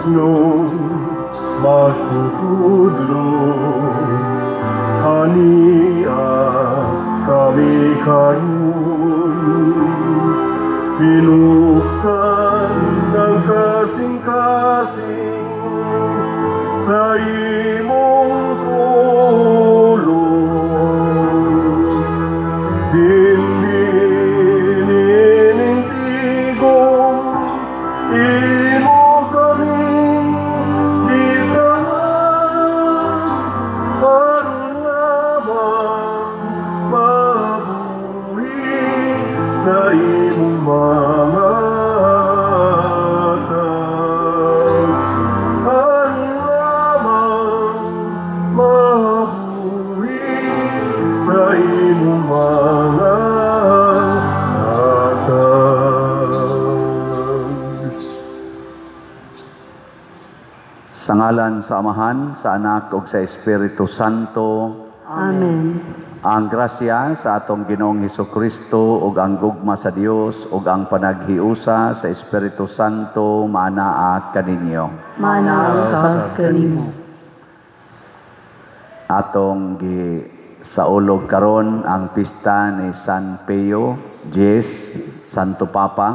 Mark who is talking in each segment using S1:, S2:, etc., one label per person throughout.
S1: Diosnon magtutudlo kaniya kami karon binuksan ng kasing-kasing sa imong pulong. Dinhining tigom, imo kaming gitawag, aron lamang mabuhi sa imong mga atag. Aron lamang mabuhi sa imong mga atag.
S2: Sa ngalan sa Amahan, sa Anak ug sa Espiritu Santo.
S3: Amen.
S2: Ang grasya sa atong Ginoong Hesukristo ug ang gugma sa Dios ug ang panaghiusa sa Espiritu Santo maanaa kaninyo.
S3: Maanaa usab kanimo.
S2: Atong gi saulog karon ang pista ni San Pio X, Santo Papa.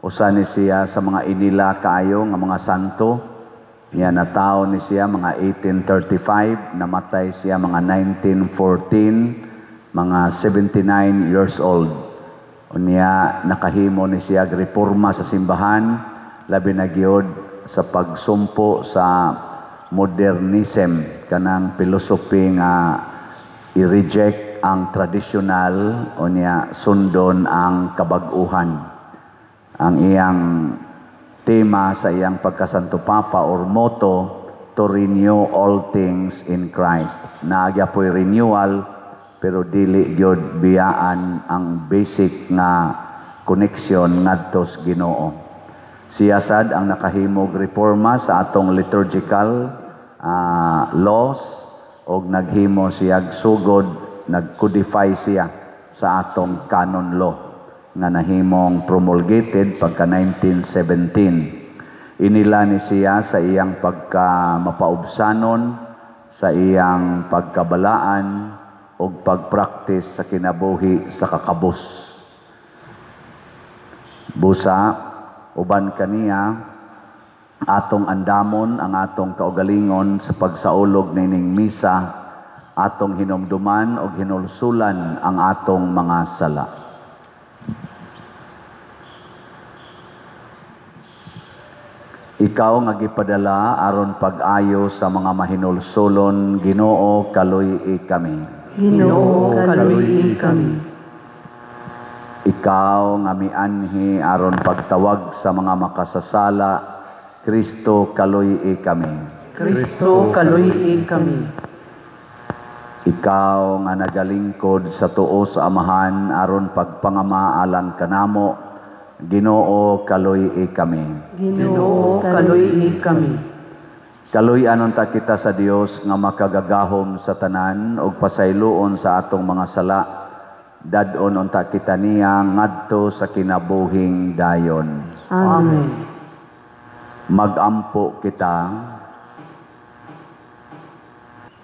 S2: Usa ni siya sa mga inila kaayo nga mga santo. Niya natawo ni siya mga 1835, namatay siya mga 1914, mga 79 years old. Unya nakahimo ni siya og reforma sa simbahan, labi na gyud sa pagsumpo sa modernism, kanang philosophy nga i-reject ang traditional unya sundon ang kabag-uhan. Ang iyang tema sa iyang pagkasanto papa or motto, "To renew all things in Christ." Naa gyapoy renewal, pero dili gyud biyaan ang basic nga connection ngadto sa Ginoo. Siya sad ang nakahimog reforma sa atong liturgical laws og naghimo siya sugod, nag-codify siya sa atong canon law nga nahimong promulgated pagka 1917. Inila ni siya sa iyang pagka mapaubsanon, sa iyang pagkabalaan ug pagpraktis sa kinabuhi sa kakabus. Busa, uban kaniya, atong andamon ang atong kaugalingon sa pagsaulog nining misa, atong hinumduman og hinulsulan ang atong mga sala. Ikaw nga gipadala aron pag-ayo sa mga mahinulsulon, Ginoo, kaluy-i kami.
S3: Ginoo, kaluy-i kami.
S2: Ikaw nga mianhi aron pagtawag sa mga makasasala, Kristo, kaluy-i kami.
S3: Kristo, kaluy-i kami.
S2: Ikaw nga nagalingkod sa tuo sa Amahan aron pagpangama alang kanamo, Ginoo, kaluy-i kami.
S3: Ginoo, kaluy-i kami.
S2: Kaluy-an unta kita sa Dios nga makagagahom sa tanan ug pasayloon sa atong mga sala. Dad-on unta kita niya ngadto sa kinabuhing dayon.
S3: Amen.
S2: Magampo kita.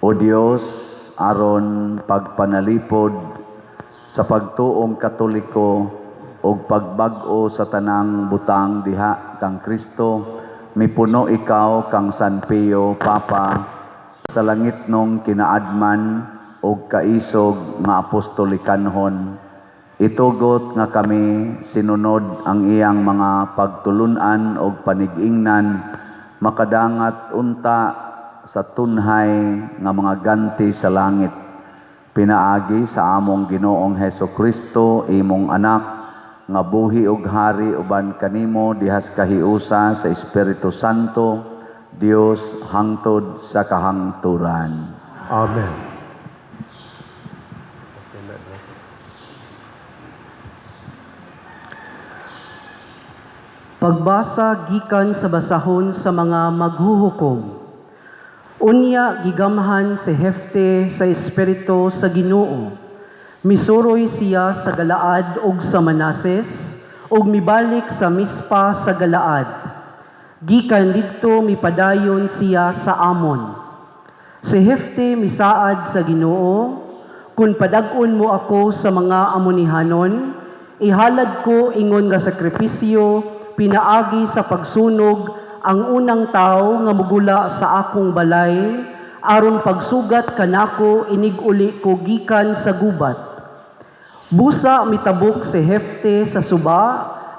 S2: O Dios, aron pagpanalipod sa pagtuong Katoliko ug pagbag-o sa tanang butang diha kang Kristo, mipuno ikaw kang San Pio Papa sa langitnong kinaadman ug kaisog nga apostolikanhon. Itugot nga kami sinunod ang iyang mga pagtulun-an ug panig-ingnan, makadangat unta sa tunhay nga mga ganti sa langit. Pinaagi sa among Ginoong Heso Kristo, imong anak, nga buhi ug hari uban kanimo dihas kahiusa sa Espiritu Santo, Dios hangtod sa kahangturan.
S1: Amen.
S4: Pagbasa gikan sa basahon sa mga maghuhukom. Unya gigamhan si Hefte sa espiritu sa Ginoo. Misuroy siya sa Galaad ug sa Manases ug mibalik sa Mispa sa Galaad. Gikan didto mipadayon siya sa Amon. Si Jefte misaad sa Ginoo, "Kun padag-on mo ako sa mga Amonihanon, ihalad ko ingon nga sakripisyo pinaagi sa pagsunog ang unang tawo nga mugula sa akong balay aron pagsugat kanako inig-uli ko gikan sa gubat." Busa mitabok si Jefte sa suba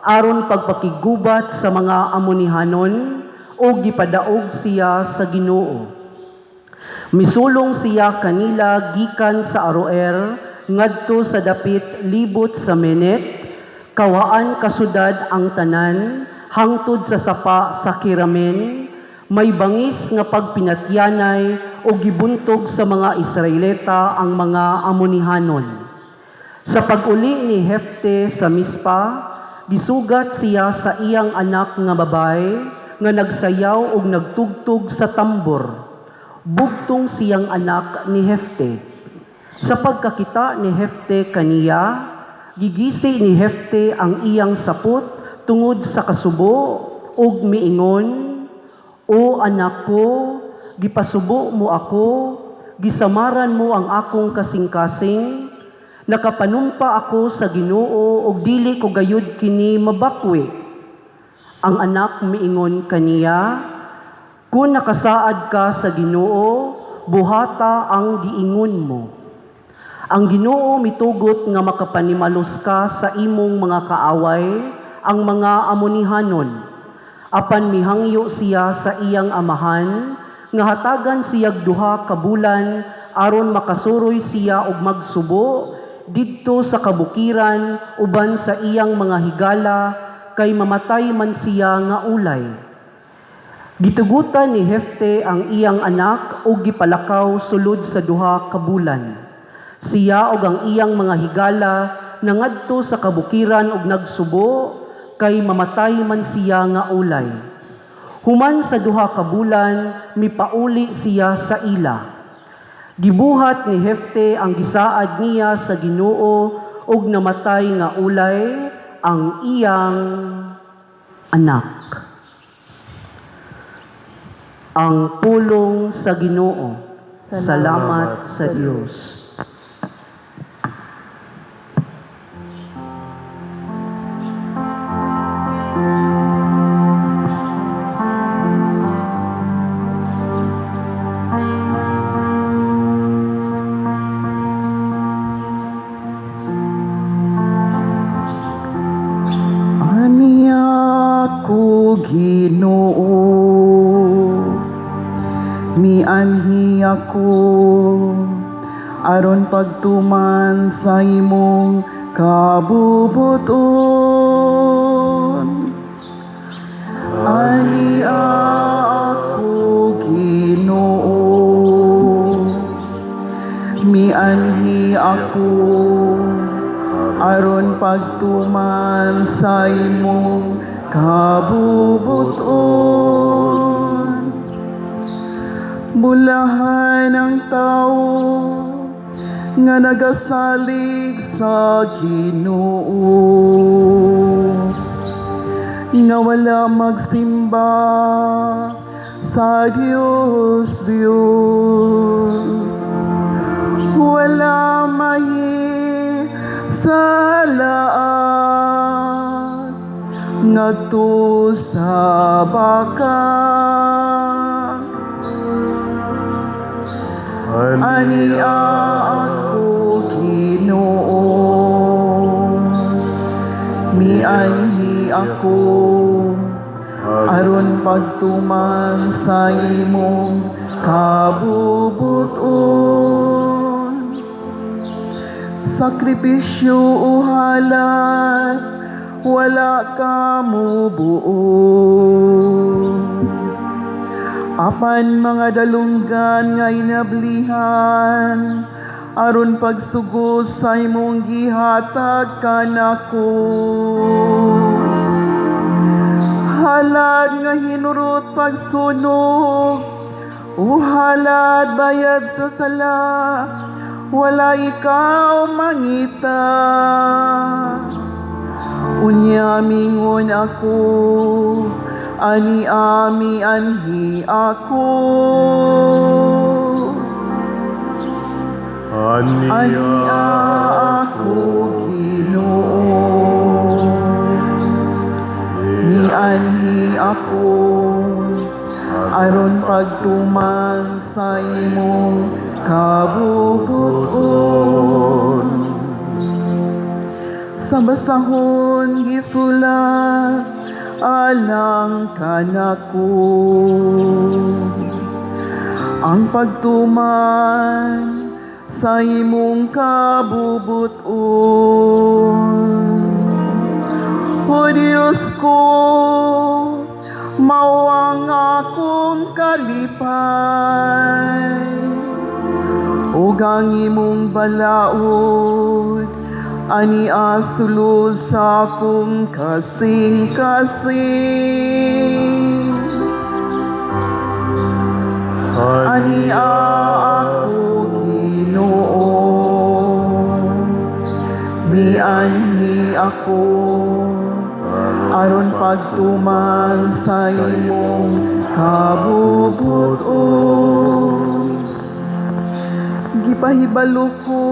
S4: aron pagpakiggubat sa mga Amonihanon ug gipadaog siya sa Ginoo. Misulong siya kanila gikan sa Aroer ngadto sa dapit libot sa Minnit, kawaan ka syudad ang tanan hangtod sa sapa sa Kiramin, may bangis nga pagpinatyanay ug gibuntog sa mga Israelita ang mga Amonihanon. Sa pag-uli ni Jefte sa Mispa, gisugat siya sa iyang anak nga babae nga nagsayaw ug nagtugtog sa tambor. Bugtong siyang anak ni Jefte. Sa pagkakita ni Jefte kaniya, gigisi ni Jefte ang iyang sapot tungod sa kasubo ug miingon, "O anak ko, gipasubo mo ako, gisamaran mo ang akong kasing-kasing, nakapanumpa ako sa Ginoo ug dili ko gayud kini mabakwi." Ang anak miingon kaniya, "Kung nakasaad ka sa Ginoo, buhata ang giingon mo. Ang Ginoo mitugot nga makapanimalos ka sa imong mga kaaway, ang mga Amonihanon." Apan mihangyo siya sa iyang amahan nga hatagan siyag 2 ka bulan aron makasuroy siya og magsubo didto sa kabukiran uban sa iyang mga higala kay mamatay man siya nga ulay. Gitugutan ni Jefte ang iyang anak ug gipalakaw sulod sa 2 ka bulan. Siya ug ang iyang mga higala nangadto sa kabukiran ug nagsubo kay mamatay man siya nga ulay. Human sa 2 ka bulan mipauli siya sa ila. Gibuhat ni Jefte ang gisaad niya sa Ginoo ug namatay nga ulay ang iyang anak. Ang pulong sa Ginoo. Salamat sa Dios.
S5: Ania ko, Ginoo, mianhi ako aron pagtuman sa imong kabubuton. Ania ako, Ginoo, mianhi ako aron pagtuman sa imong kabubuton. Bulahan ang tao nga nagasalig sa Ginoo, nga wala magsimba sa Diyos Diyos, wala mahisalaan ngadto sa baka. Ania ako, Ginoo, mianhi ako aron pagtuman sa imong kabubuton. Sakripisyo o halad, wala ka mubuot. Apan mga dalunggan nga inablihan, aron pagsugos sa imong gihatag kanako. Halad nga hinurot pagsunog, o halad bayad sa sala, wala ikaw mangita. Unya mingon ako, Ani ami anhi ako.
S1: Ania
S5: Ania ako Ginoo, mianhi ako aron pagtuman sa imong kabubuton. Sa basahon gisulat alang kanako ang pagtuman sa imong kabubuton. O Diyos ko, mao ang akong kalipay ug ang imong balaod ani sulod sa akong kasing-kasing. Ani ako Ginoo, mianhi ako aron pagtuman sa imong kabubuton. Gipahibalo ko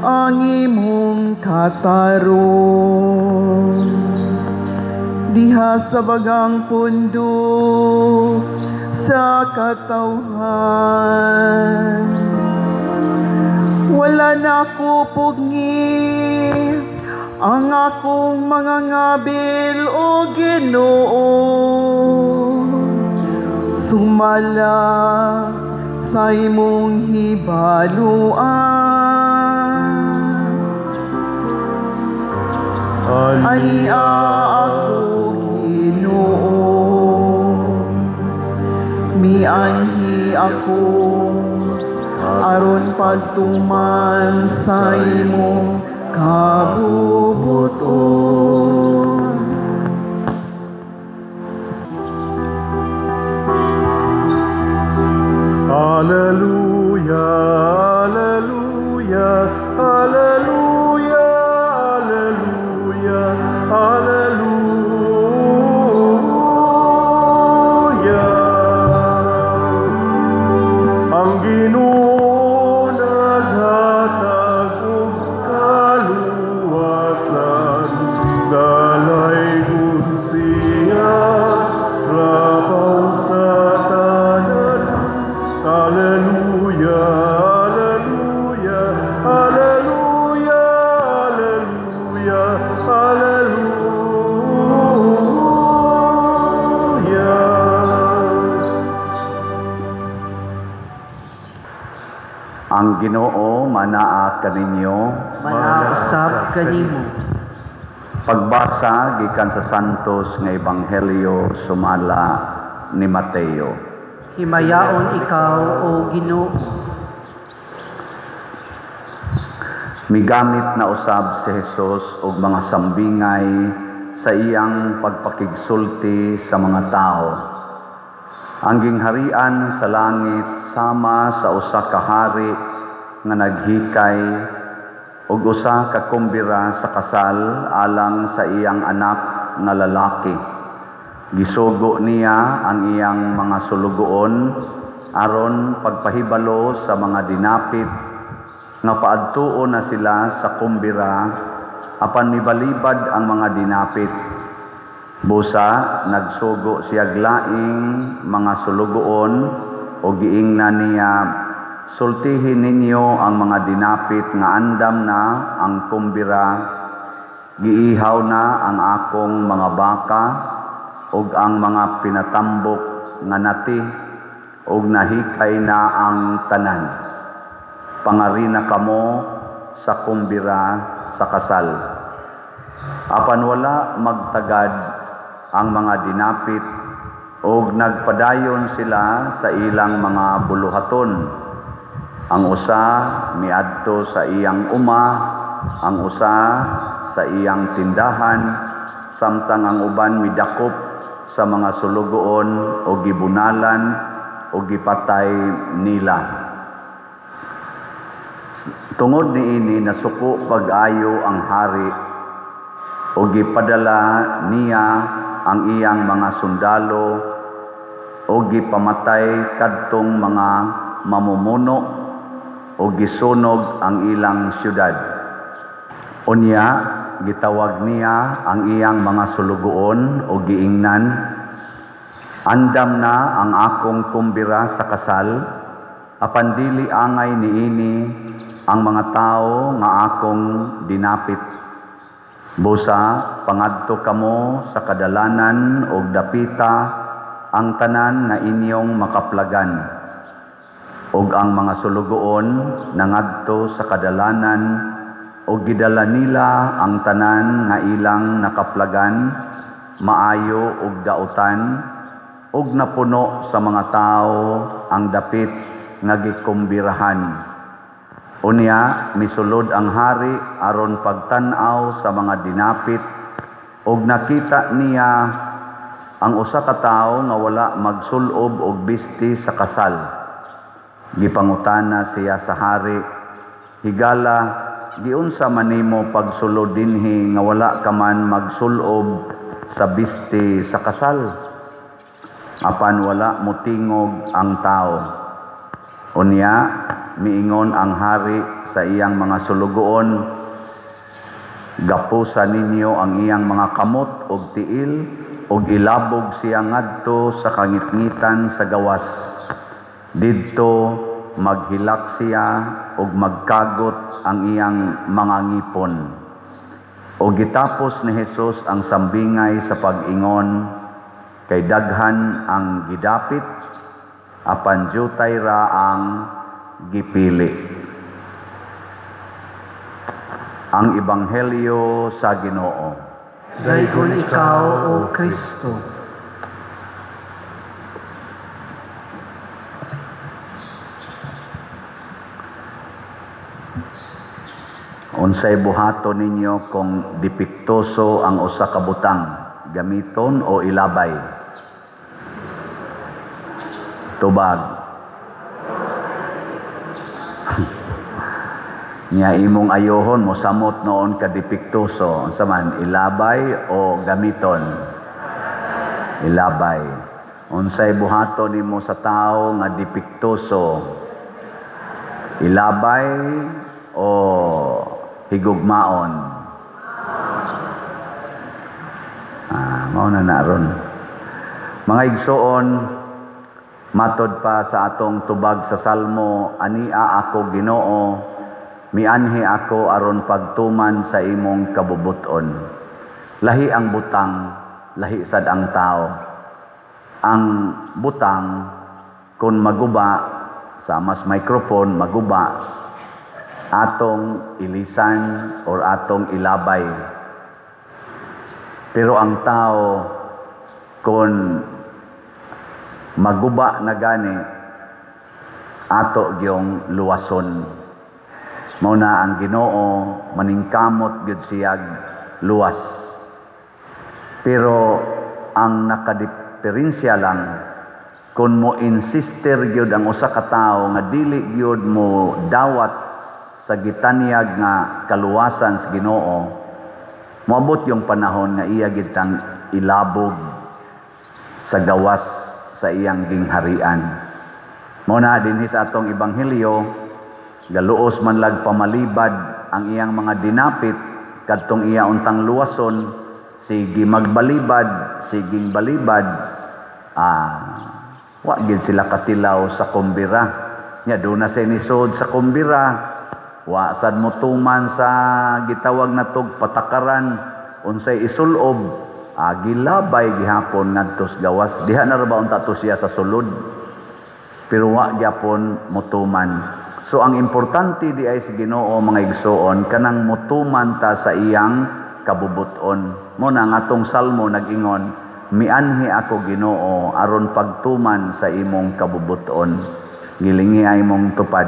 S5: ang imong katarong diha sa bagang pundo sa katawhan. Wala na ko pugni ang akong mga ngabil, o Ginoo, sumala sa imong hibaluan. Ania ako Ginoo, mianhi ako aron pagtuman sa imong kabubuton.
S1: Alleluia, Alleluia, Alleluia, Alleluia, Alleluia. Ang Ginoo naghatag og kaluwasan, dalaygon siya, labaw sa tanan. Alleluia, Alleluia, Alleluia, Alleluia, Alleluia.
S2: Ang Ginoo manaa kaninyo.
S4: Manausap kanimo.
S2: Pagbasa gikan sa Santos nga Ebanghelyo sumala ni Mateo.
S4: Himayaon ikaw, o Ginoo.
S2: Migamit na usab si Jesus og mga sambingay sa iyang pagpakigsulti sa mga tao. Ang gingharian sa langit sama sa usa ka hari nga naghikay og usa ka kumbira sa kasal alang sa iyang anak nga lalaki. Gisugo niya ang iyang mga sulugoon aron pagpahibalo sa mga dinapit nga paadtuon na sila sa kumbira, apan mibalibad ang mga dinapit. Busa nagsugo siya laing mga sulugoon o giingnan niya, "Sultihin ninyo ang mga dinapit nga andam na ang kumbira, giihaw na ang akong mga baka ug ang mga pinatambok nga nati ug nahikay na ang tanan. Pangarina kamo sa kumbira sa kasal." Apan wala magtagad ang mga dinapit ug nagpadayon sila sa ilang mga buluhaton. Ang usa miadto sa iyang uma, ang usa sa iyang tindahan, samtang ang uban midakop sa mga sulugoon o gibunalan o gipatay nila. Tungod niini nasuko pag-ayo ang hari. O gipadala niya ang iyang mga sundalo o gipamatay kadtong mga mamumuno o gisunog ang ilang syudad. Unya, gitawag niya ang iyang mga sulugoon o giingnan, "Andam na ang akong kumbira sa kasal, apan dili angay niini ang mga tawo nga akong dinapit. Busa pangadto kamo sa kadalanan og dapita ang tanan nga inyong makaplagan." Og ang mga sulugoon nangadto sa kadalanan og gidala nila ang tanan nga ilang nakaplagan, maayo ug dautan, ug napuno sa mga tawo ang dapit nga gikumbirahan. Unya misulod ang hari aron pagtan-aw sa mga dinapit ug nakita niya ang usa ka tawo nga wala magsul-ob og bisti sa kasal. Gipangutana siya sa hari, "Higala, giunsa man nimo pagsulod dinhi nga wala ka man magsul-ob sa bisti sa kasal?" Apan wala motingog ang tawo. Unya miingon ang hari sa iyang mga sulugoon, "Gapusa ninyo ang iyang mga kamot ug tiil ug ilabog siya ngadto sa kangitngitan sa gawas. Didto maghilak siya ug magkagot ang iyang mga ngipon." O gitapos ni Jesus ang sambingay sa pag-ingon, "Kay daghan ang gidapit, apan jutay ra ang gipili." Ang Ebanghelyo sa Ginoo.
S4: Daygon ikaw, O Kristo.
S2: Unsay buhaton ninyo kung depektuso ang usa ka butang, gamiton o ilabay? Tubag. Nya imong ayohon mo samot noon ka depektuso, unsa man, ilabay o gamiton? Ilabay. Unsay buhaton nimo sa tawo nga depektuso? Ilabay o higugmaon? Mao na na ron. Mga igsoon, matod pa sa atong tubag sa Salmo, "Ania ako Ginoo, mianhi ako aron pagtuman sa imong kabubuton." Lahi ang butang, lahi sad ang tao. Ang butang kung maguba sa mas microphone, maguba, atong ilisan or atong ilabay. Pero ang tao kung maguba na gani, ato gyong luwason. Mao na ang Ginoo maningkamot gyud siyag luwas. Pero ang nakadiferensya lang, kung mo insister gyud ang usa ka tawo nga dili gyud mo dawat sa gitanyag nga kaluwasan sa Ginoo, moabot yung panahon nga iya gyud tang ilabog sa gawas sa iyang gingharian. Mao na dinhi sa atong ebanghelyo, galuos man lag pamalibad ang iyang mga dinapit kadtong iya untang luwason, sige magbalibad, siging balibad, wa gid sila katilaw sa kumbira. Nya doon na siya nisod sa kumbira, wa sad mo tuman sa gitawag na tog patakaran unsay isulob, gilabay gihapon ngadto sa gawas. Diha na ra ba unta to siya sa sulod, pero wa gyapon motuman. So ang importante di ay sa Ginoo, mga igsoon, kanang motuman ta sa iyang kabubuton. Mo na ang atong salmo nag-ingon, "Mianhi ako Ginoo aron pagtuman sa imong kabubuton." Gilingi ay mong tupad.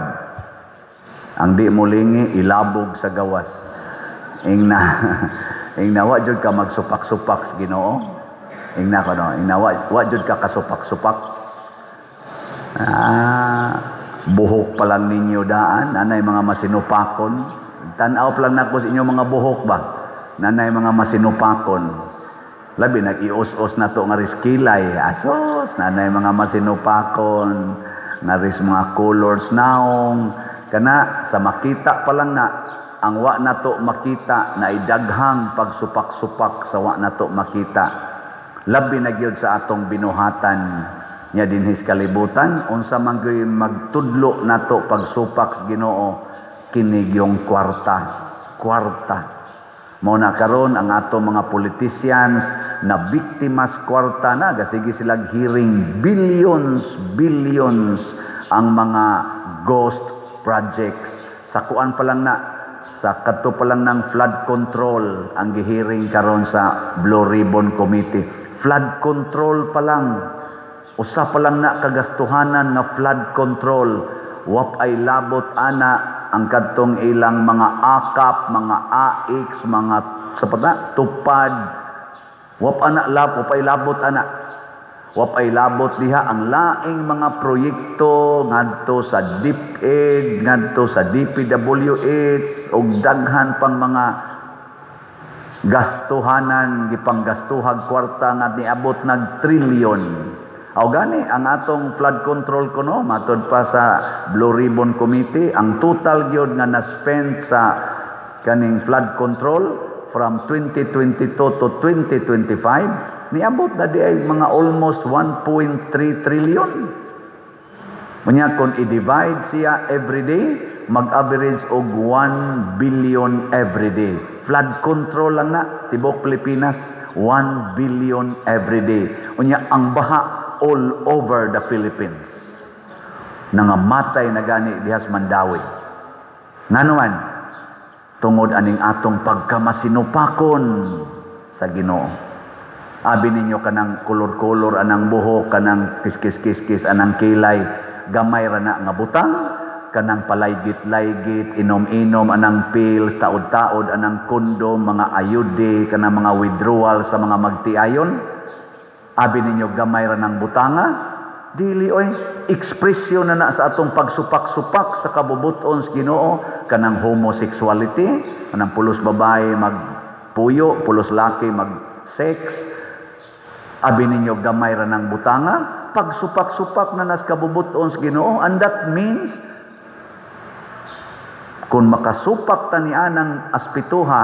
S2: Ang di mo lingi, ilabog sa gawas. Ingna, ingna wa jud ka magsupak-supak sa Ginoo. Ingna ko no, ingna wa jud ka kasupak-supak. Buhok pa lang ninyo daan, anay mga masinupakon. Tan-aw pa lang nako sa inyong mga buhok ba. Nanay mga masinupakon. Labi nag-ios-os na to nga riskilay. Asos, nanay mga masinupakon. Nga ris mga colors naong. Kana, sa makita pa lang na, ang wa na to makita na idaghang pagsupak-supak sa wa na to makita. Labi na gyud sa atong binuhatan nya dinhis kalibutan, unsa man gyud magtudlo nato pagsupak sa Ginoo, kini gyung kwarta, kwarta. Mao na karon ang ato mga politicians na biktimas kwarta na, gasige silang hearing, billions, billions ang mga ghost projects. Sa kuan pa lang na, sa kadto pa lang ng flood control ang gihearing karon sa Blue Ribbon Committee. Flood control pa lang, usa pa lang na kagastuhanan nga flood control. Wap ay labot ana ang kadtong ilang mga akap, mga AX, mga sapat na tupad. Wap ana lab, wap ay labot ana. Wap ay labot diha ang laing mga proyekto ngadto sa DepEd, ngadto sa DPWH ug daghan pang mga gastuhanan, gipanggastuhag kwarta nga niabot nag trilyon. Aw gani ang atong flood control kuno, matod pa sa Blue Ribbon Committee, ang total gyud nga na-spend sa kaning flood control from 2022 to 2025 niabot na di ay mga almost 1.3 trillion. Unya kung i-divide siya every day, mag-average og 1 billion every day. Flood control lang na, tibok Pilipinas, 1 billion every day. Unya ang baha all over the Philippines. Nangamatay na gani dihas Mandaue. Ngano man, tungod aning atong pagkamasinupakon sa Ginoo. Abi ninyo kanang kolor-kolor anang buhok, kanang kiskis-kiskis anang kilay, gamay ra na nga butang, kanang palaygit-laygit, inom-inom anang pills, taod-taod anang kondom, mga ayude, kanang mga withdrawal sa mga magtiayon. Abi ninyo gamay ra ng butanga? Dili oy, ekspresyon na na sa atong pagsupak-supak sa kabubuton sa Ginoo, kanang homosexuality, kanang pulos babae magpuyo, pulos laki mag-sex. Abi ninyo gamay ra ng butanga? Pagsupak-supak na nas kabubuton sa Ginoo, and that means kung makasupak ta ni anang aspituha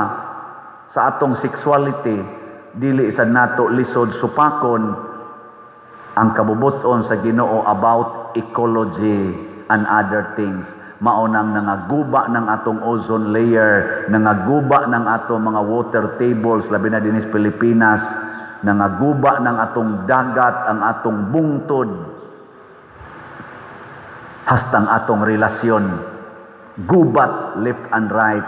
S2: sa atong sexuality, dili sa nato lisod supakon ang kabubuton sa Ginoo about ecology and other things. Mao nang nangaguba ng atong ozone layer, nangaguba ng atong mga water tables, labi na dinhi sa Pilipinas, nangaguba ng atong dagat, ang atong bungtod, hastang atong relasyon. Gubat left and right.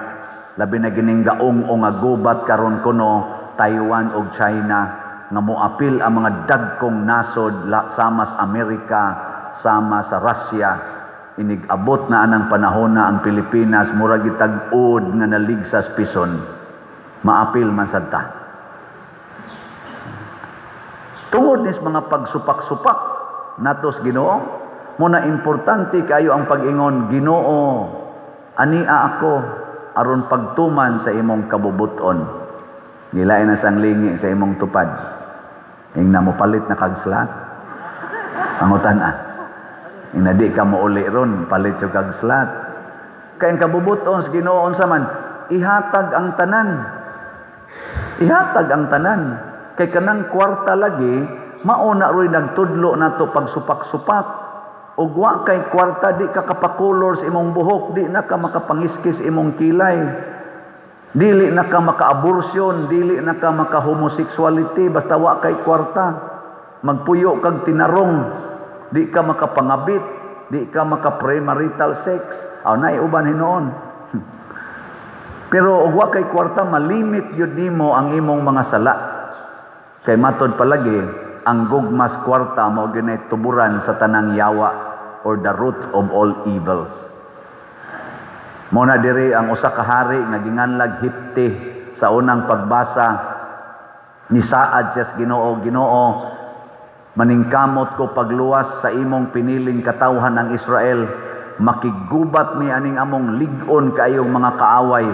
S2: Labi na gining gaong o nga gubat karon kuno Taiwan ug China nga moapil ang mga dagkong nasod sama sa Amerika, sama sa Russia. Inig-abot na anang panahon na ang Pilipinas murag gitag-od nga naligsas pison. Maapil man sad ta. Tungod nis mga pagsupak-supak natos Ginoo, muna importante kayo ang pag-ingon, "Ginoo, ania ako aron pagtuman sa imong kabubuton." Gilain na sang lingi sa imong tupad. Ingna mo palit na kag slat. Pangutan ah. Ingna di ka mo uli ron, palit yung kag slat. Kay ang kabubuton sa Ginoo unsa man, ihatag ang tanan. Ihatag ang tanan. Kay kanang kwarta lagi, mao na ro'y nagtudlo nato pagsupak-supak. Ug wa kay kwarta, di ka kapakulor sa imong buhok, di na ka makapangiskis imong kilay. Dili na ka maka-abortion, dili na ka maka-homosexuality, basta wa kay kwarta. Magpuyo kag tinarong, di ka makapangabit, di ka maka-premarital sex. Aw, naay uban hinuon. Pero og wa kay kwarta, malimit yun nimo ang imong mga sala. Kay matod palagi, ang gugmas kwarta mao ginay tuburan sa tanang yawa or the root of all evils. Mao na diri ang usa ka hari nga ginganlag Hipte sa unang pagbasa, nisaad siya sa Ginoo, "Ginoo, maningkamot ko pagluwas sa imong piniling katawhan ang Israel. Makiggubat mi aning among lig-on kaayong mga kaaway."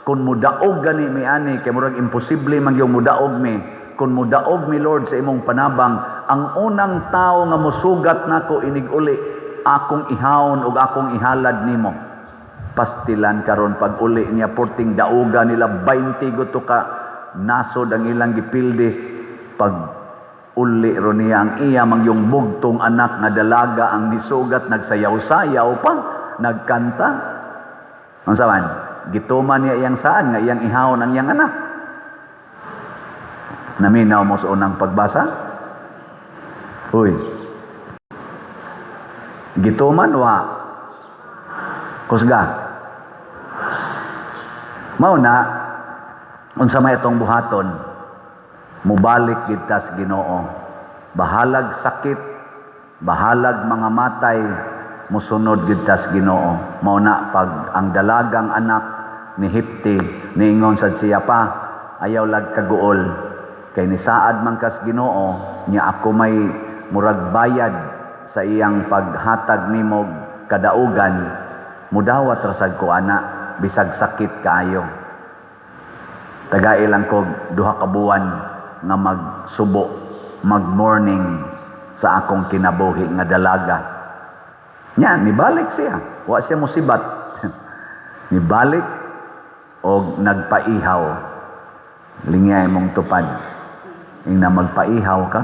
S2: Kung mudaog gani mi ani, kay murag imposible man yung mudaog mi. Kung mudaog mi, Lord, sa imong panabang, ang unang tao nga musugat nako inig uli, akong ihawon ug akong ihalad nimo. Pastilan karon pag uli niya, porting dauga nila, 20 guto ka nasod ang ilang gipildi. Pag uli ro niya, ang iya mangyong bugtong anak nga dalaga ang nisugat, nagsayaw-sayaw pa, nagkanta. Unsa man gituman niya iyang saan nga iyang ihawon ang iyang anak? Naminaw mo sa unang pagbasa? Uy, gituman wa? Kusga. Mao na, unsa may atong buhaton, mubalik gid ta sa Ginoo. Bahalag sakit, bahalag mga matay, musunod gid ta sa Ginoo. Mao na pag ang dalagang anak ni Jefte, niingon sad siya pa, "Ayaw lag kaguol kay nisaad man kas Ginoo nya ako may murag bayad sa iyang paghatag nimo kadaugan, mudawat ra sad ko ana bisag sakit kaayo. Tagai lang kog 2 ka buwan nga magsubo, mag-mourning sa akong kinabuhi nga dalaga." Nya nibalik siya, wa siya musibat. Nibalik og nagpaihaw. Lingya imong tupad. Ingna, "Magpaihaw ka?"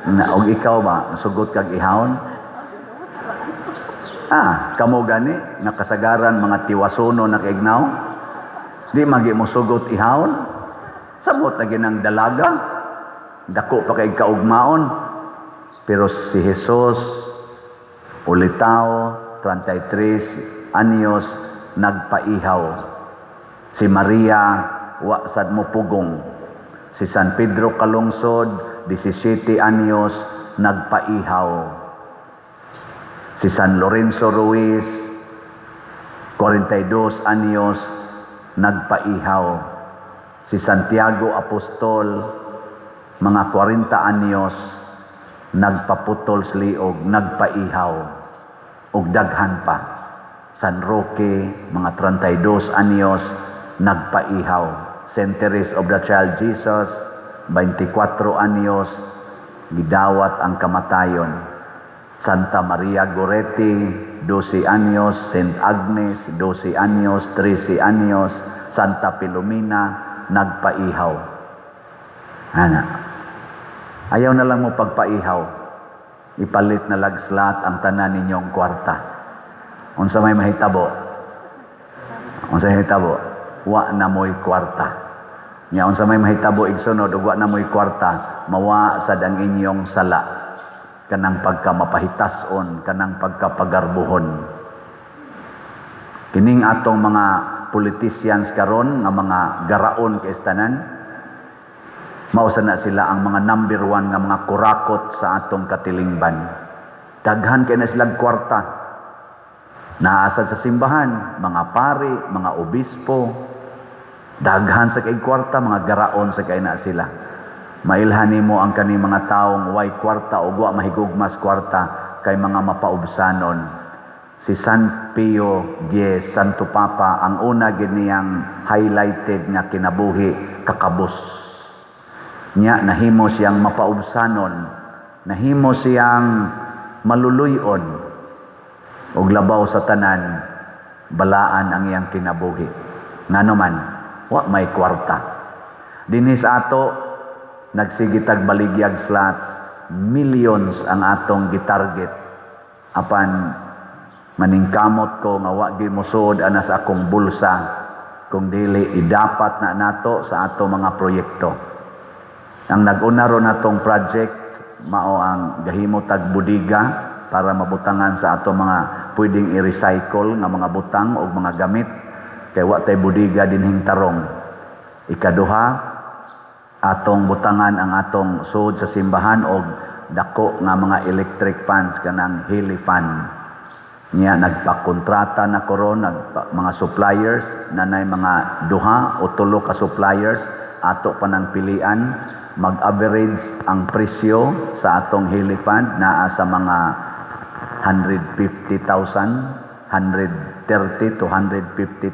S2: Na, og ikaw ba, sugot kag ihawon? Ah, kamo gani nga kasagaran mga tiwasono na kaignaw? Di magi mo sugot ihawon? Samot na ginang dalaga. Dako pa kay kaugmaon. Pero si Jesus, ulitaw, 33 anyos, nagpaihaw. Si Maria, wa sad mo pugong. Si San Pedro Calungsod, 17 anyos, nagpaihaw. Si San Lorenzo Ruiz, 42 anyos, nagpaihaw. Si Santiago Apostol, mga 40 anyos, nagpaputol sa liog, nagpaihaw. Ug daghan pa. San Roque, mga 32 anyos, nagpaihaw. Saint Therese of the Child Jesus, 24 anyos, gidawat ang kamatayon. Santa Maria Goretti, 12 anyos, Saint Agnes, 12 anyos, 13 anyos, Santa Filomena, nagpaihaw. Ana. Ayaw na lang mo pagpaihaw. Ipalit na lag slot ang tanan ninyong kwarta. Unsa may mahitabo? Unsa may mahitabo? Wa na mo'y kwarta. Nya unsa may mahitabo igsunod ug wa na mo'y kwarta, mawa sad ang inyong sala, kanang pagka mapahitason, kanang pagkapagarbuhon. Kining atong mga politicians karon nga mga garaon kay tanan, mao na sila ang mga number one nga mga kurakot sa atong katilingban. Daghan kay na silang kwarta. Naasa sa simbahan, mga pari, mga obispo, daghan sa kay kwarta, mga garaon sa kay na sila. Mailhan nimo ang kani mga taong way kwarta o wa mahigugmas kwarta kay mga mapaubsanon. Si San Pio X, Santo Papa, ang una gid niyang highlighted nga kinabuhi, kakabos. Nya nahimo siyang mapaubsanon, nahimo siyang maluluyon, ug labaw sa tanan, balaan ang iyang kinabuhi. Ngano man, wa may kwarta. Dinhi sa ato, nagsigitag baligyag slots, millions ang atong gitarget. Apan maningkamot ko nga wa gyud mosuod ana sa akong bulsa kung dili idapat na nato sa ato mga proyekto. Ang nag-una ron natong project mao ang gahimo tag budiga para mabutangan sa ato mga pwedeng i-recycle nga mga butang o mga gamit kay wa tay budiga dinhing tarong. Ikaduha, atong butangan ang atong sud sa simbahan og dako nga mga electric fans, kanang heli fan. Niya nagpakontrata na ko ron nagpa, mga suppliers nanay, mga duha o tulo ka suppliers, ato pa nang pilian. Mag-average ang presyo sa atong heli fan naa sa mga 150,000, 130 to 150,000.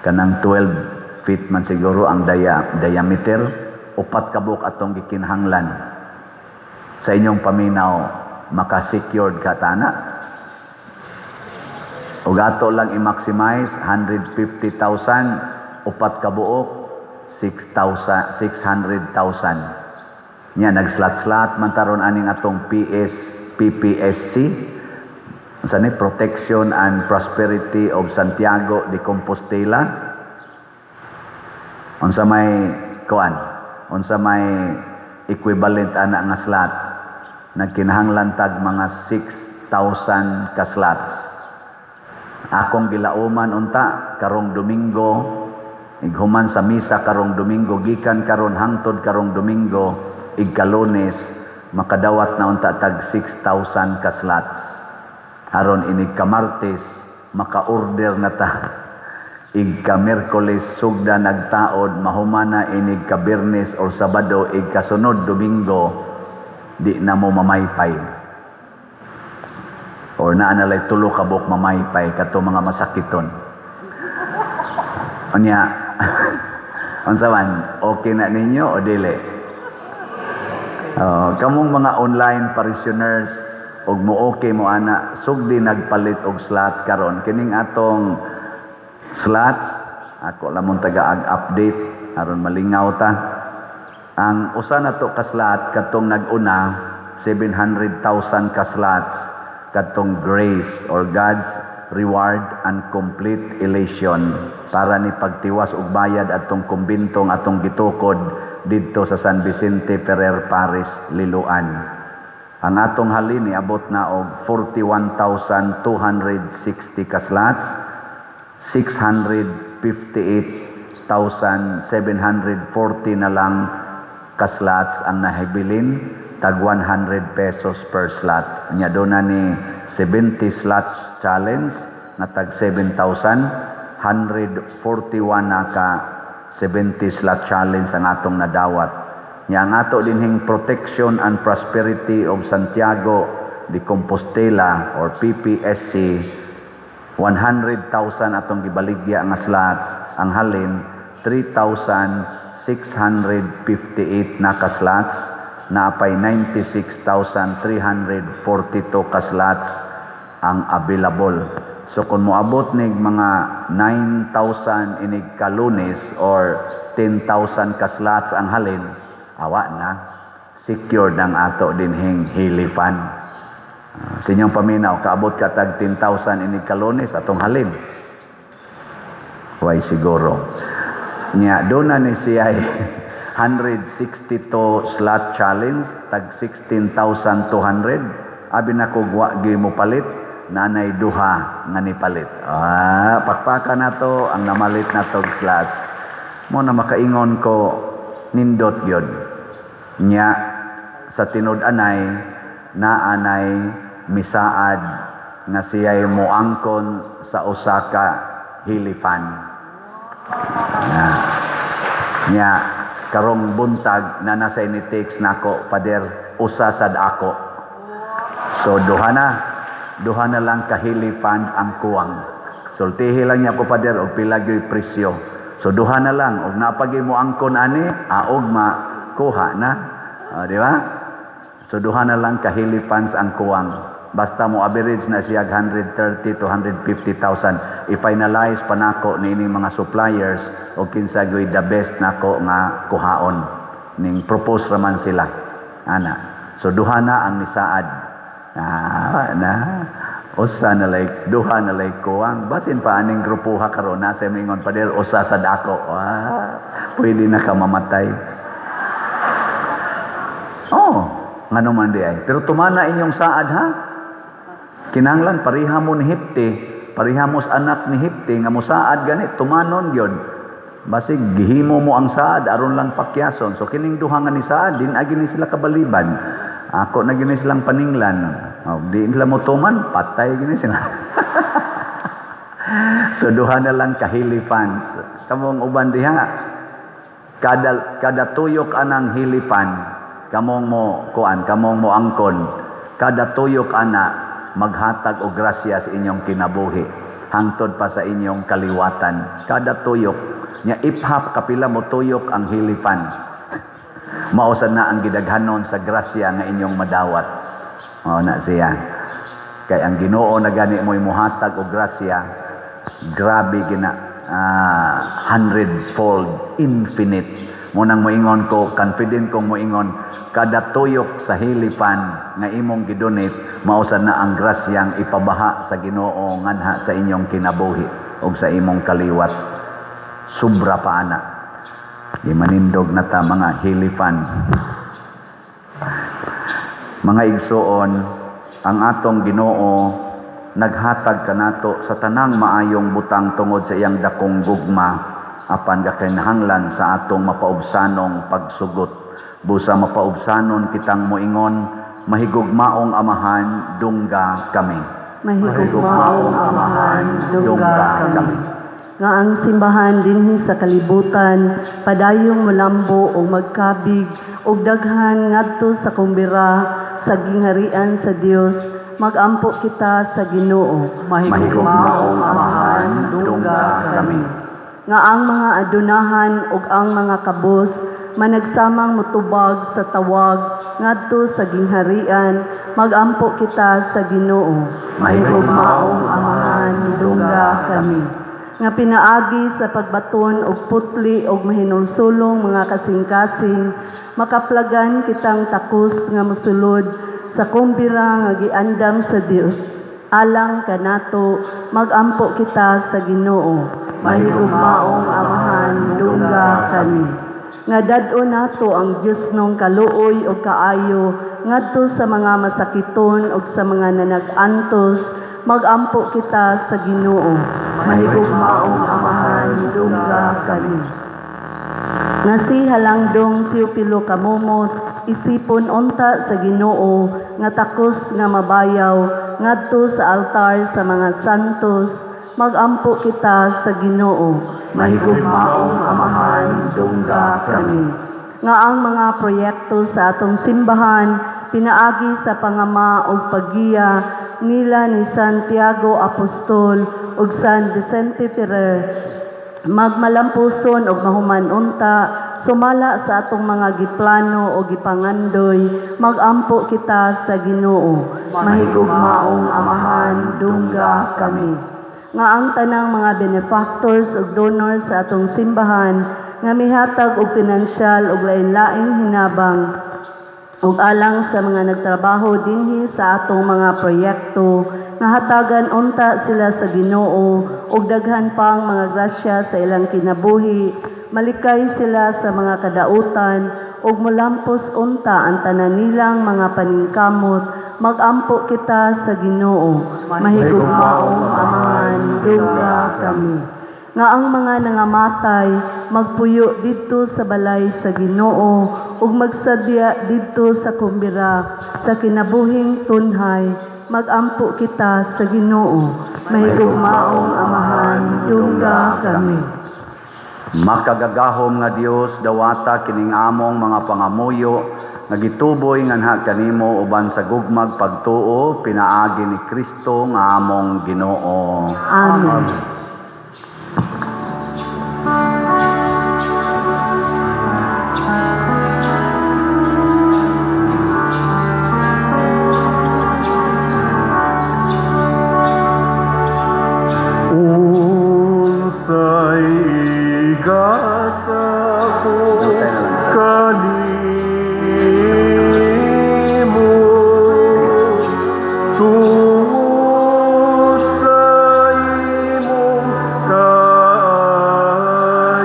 S2: Kanang 12 feet man siguro ang diameter, upat ka buok atong gikinahanglan. Sa inyong paminaw, maka-secured ka ta ana? Ug ato lang i-maximize 150,000, upat ka buok, 6,000, 600,000. Nya nag-slot-slot man taron aning atong PS PPSC. Unsa ni, Protection and Prosperity of Santiago de Compostela? Unsa may kuan? Unsa may equivalent ana nga slot? Nagkinahanglan tag mga 6,000 ka slots. Akong gilauman unta karong Domingo, ighuman sa misa karong Domingo, gikan karon hangtod karong Domingo, igkalunes, makadawat na unta tag 6,000 ka slots. Aron inig ka-Martes, maka-order na ta. Igka Miyerkules sugda nagtaod, mahumana inig ka Biyernes or Sabado, igkasunod Domingo di na mo mamaypay. Or naa na lay tulo ka buok mamaypay, kato mga masakiton. Unya, unsa man, okay na ninyo o dili? Oh, kamong mga online parishioners og mo okay mo ana, sugdi nagpalit og slot karon. Kining atong slots, ako lamong taga update aron malingaw ta. Ang usa na to ka slot, katong nag-una 700,000 ka slots, katong grace or God's reward and complete elation, para ni pagtiwas og bayad atong kumbintong atong gitukod didto sa San Vicente Ferrer Parish, Liloan. Ang atong halin niabot na og 41,260 ka slots, 658,740 na lang ka slots ang nahibilin, tag 100 pesos per slot. Nya doon na ni 70 slots challenge na tag 7,141 na ka 70 slot challenge ang atong nadawat. Nya ang ato dinhing Protection and Prosperity of Santiago de Compostela or PPSC, 100,000 atong gibaligya nga slots, ang halin 3,658 na ka slots, naapay 96,342 ka slots ang available. So kung moabot nig mga 9,000 inig kalunes or 10,000 ka slots ang halin, awa na, secured ang ato dinhing Healy Fund. Sa inyong paminaw, kaabot ka tag 10,000 inig kalunes atong halin? Way siguro. Nya doon na ni siya 162 slot challenge tag 16,200. Abi na ko wa gyud mo palit, nanay duha nga nipalit. Ah, pakpaka na to ang namalit na tog slots. Mo na makaingon ko, nindot gyud. Nya sa tinud-anay, naanay misaad nga siya'y moangkon sa usa ka Healy Fund. Nya. Nya karong buntag na nasa ini text nako, "Father, usa sad ako." So duha na. Duha na lang ka Healy Fund ang kuwang. Sultihi lang niya ko, Father, og pila gyoy presyo. So duha na lang og napagi mo angkon ani, aog ma kuha na. O, di ba? So duha na lang ka Healy Funds ang kuwang. Basta mo average na siya 130 to 150,000. I-finalize pa nako niining mga suppliers o kinsa gyoy the best nako nga kuhaon. Ning propose raman sila. Ana. So duha na ang nisaad. Ah, na usa na like duha na like kuwang. Basin pa aning grupuha karon nasa mingon, "Pader, usa sad ako." Ah, pwede na ka mamatay. Oh, ngano man di ay. Pero tumana inyong saad ha. Kinahanglan pareha mo ni Jefte, pareha mo sa anak ni Jefte nga mosaad gani, tumanon gyud. Basig gihimo mo ang saad aron lang pakyason. So kining duha nga ni saad din agi ni sila kabaliban. Ako na gini silang paninglan. Oh, di sila mo tuman, patay gini sila. So duha na lang ka Healy Funds. Kamong uban diha, kada kada tuyok anang Healy Fund, kamong mo kuan, kamong mo angkon, kada tuyok ana maghatag og grasya sa inyong kinabuhi. hangtod pa sa inyong kaliwatan. Kada tuyok nya, iphap kapila mo tuyok ang Healy Fund, mao sad na ang gidaghanon sa grasya nga inyong madawat. Mao na siya. Kay ang Ginoo na gani mo'y muhatag og grasya, grabe gina, hundredfold, infinite. Mao nang moingon ko, confident kong moingon, kada tuyok sa Healy Fund nga imong gidonate, mao sad na ang grasyang ipabaha sa Ginoo nganha sa inyong kinabuhi ug sa imong kaliwat. Sobra pa ana. Di manindog na ta, mga Healy Fund. Mga igsuon, ang atong Ginoo naghatag kanato sa tanang maayong butang tungod sa iyang dakong gugma, apan gakinahanglan sa atong mapaubsanong pagsugot. Busa mapaubsanon kitang moingon, "Mahigugmaong Amahan, dungga kami."
S6: Mahigugmaong Amahan, dungga kami. Nga ang simbahan dinhi sa kalibutan padayong mulambo o magkabig og daghan ngadto sa kumbira sa gingharian sa Dios, magampo kita sa Ginoo.
S3: Mahigugmaong Amahan, dungga kami.
S6: Nga ang mga adunahan ug ang mga kabos managsamang mutubag sa tawag ngadto sa gingharian, magampo kita sa Ginoo.
S2: Mahigugmaong
S6: Amahan, dungga kami. Nga pinaagi sa pagbaton og putli og mahinulsulong mga kasing-kasing, makaplagan kitang takos nga mosulod sa kumbira nga giandam sa Dios alang kanato, magampo kita sa Ginoo. Mahigugmaong Amahan, dungga kami. Nga dad-on nato ang Diosnong kaluoy ug kaayo ngadto sa mga masakiton ug sa mga nanag-antos, magampo kita sa Ginoo. Mahigugmaong Amahan, dungga kami. Nga si Halangdong Teofilo Camomot isipon unta sa Ginoo nga takos nga mabayaw ngadto sa altar sa mga santos, magampo kita sa Ginoo.
S2: Mahigugmaong Amahan, dungga kami.
S6: Nga ang mga proyekto sa atong simbahan pinaagi sa pangama ug paggiya nila ni Santiago Apostol ug San Vicente Ferrer magmalampuson ug mahuman unta sumala sa atong mga giplano o gipangandoy, magampo kita sa Ginoo. Mahigugmaong Amahan, dungga kami. Nga ang tanang mga benefactors ug donors sa atong simbahan nga mihatag og pinansyal ug lain-laing hinabang ug alang sa mga nagtrabaho dinhi sa atong mga proyekto, nga hatagan unta sila sa Ginoo ug daghan pang mga grasya sa ilang kinabuhi, malikay sila sa mga kadautan ug molampos unta ang tanan nilang mga paningkamot, magampo kita sa Ginoo. Mahigugmaong Amahan, dungga kami. Nga ang mga nangamatay magpuyo didto sa balay sa Ginoo ug magsadya didto sa kumbira sa kinabuhing tunhay, magampo kita sa Ginoo. Mahigugmaong Amahan, dungga kami.
S2: Makagagahom nga Dios, dawata kining among mga pangamuyo nga gituboy nganha kanimo uban sa gugmag pagtuo pinaagi ni Kristo nga among Ginoo.
S6: Amen.
S1: Unsay igasa ko kanimo tungod sa imong kaayo?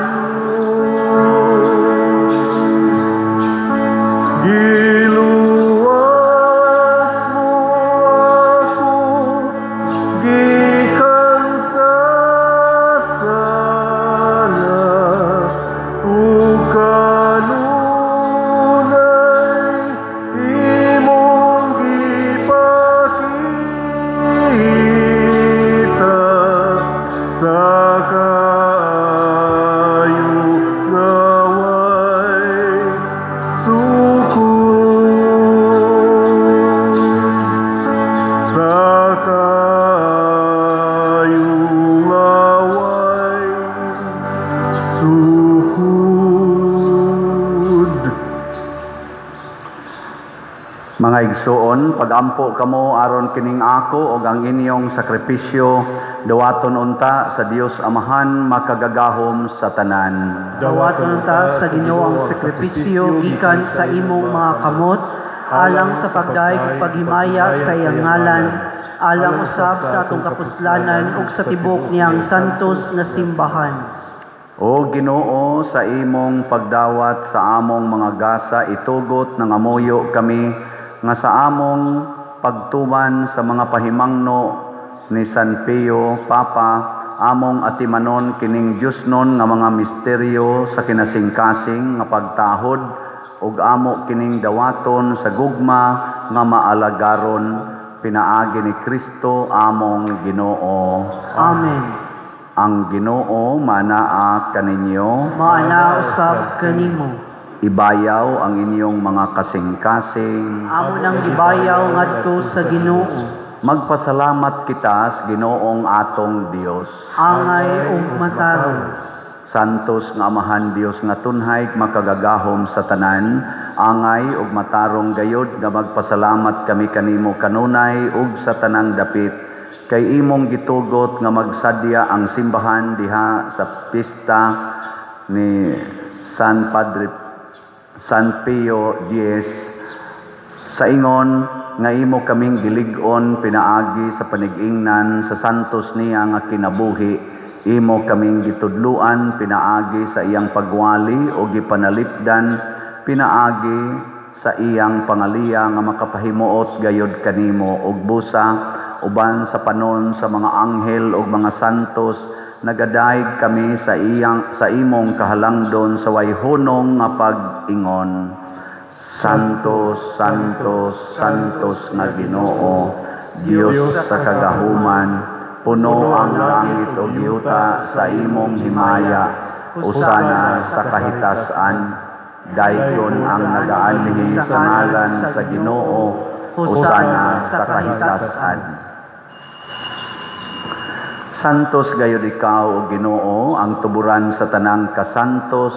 S2: Mga igsuon, pagampo kamo aron kining ako ug ang inyong sakripisyo dawaton unta sa Dios Amahan makagagahom sa tanan.
S4: Dawaton ta sa Ginoo ang sakripisyo gikan sa imong mga kamot alang sa pagdayeg ug paghimaya sa iyang ngalan, alang usab sa atong kapuslanan ug sa tibok niyang santos nga simbahan.
S2: O Ginoo, sa imong pagdawat sa among mga gasa, itugot nangamuyo kami nga sa among pagtuman sa mga pahimangno ni San Pio Papa, among atimanon kining Diyosnon nga mga misteryo sa kinasingkasing nga pagtahod ug amo kining dawaton sa gugma nga maalagaron pinaagi ni Kristo among Ginoo.
S4: Amen.
S2: Ang Ginoo manaa kaninyo.
S4: Maana usab kanimo.
S2: Ibayaw ang inyong mga kasing-kasing.
S4: Amo nang gibayaw ngadto sa Ginoo.
S2: Magpasalamat kita sa Ginoong atong Dios.
S4: Angay ug matarong.
S2: Santos nga Amahan Dios nga tunhay makagagahom sa tanan, angay ug matarong gayod nga magpasalamat kami kanimo kanunay ug sa tanang dapit kay imong gitugot nga magsadya ang simbahan diha sa pista ni San Padre San Pio X sa ingon nga imo kaming gilig-on pinaagi sa panigingnan sa santos niya nga kinabuhi, imo kaming gitudluan pinaagi sa iyang pagwali o gipanalipdan pinaagi sa iyang pangaliya nga makapahimuot gayod kanimo og busa uban sa panon sa mga anghel ug mga santos nagadayeg kami sa imong kahalangdon sa way hunong nga pag-ingon. Santos, Santos, Santos nga Ginoo, Dios sa kagahuman, puno ang langit ug yuta sa imong himaya, usana sa kahitasan. Daygon ang nagaanhi sa ngalan sa Ginoo, usana sa kahitasan. Santos gayud ikaw, o Ginoo, ang tuburan sa tanang kasantos.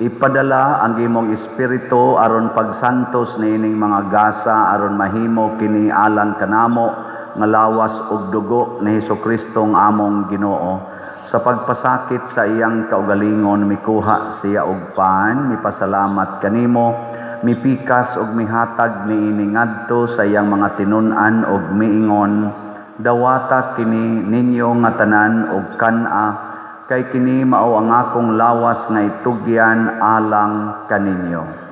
S2: Ipadala ang imong espiritu aron pagsantos niining mga gasa aron mahimo kini alang kanamo nga lawas ug dugo ni Hesukristo nga among Ginoo. Sa pagpasakit sa iyang kaugalingon, mikuha siya og pan, mipasalamat kanimo, mipikas ug mihatag niini ngadto sa iyang mga tinun-an ug miingon: "Dawata kini ninyo nga tanan ug kan-a, kay kini mao ang akong lawas nga itugyan alang kaninyo."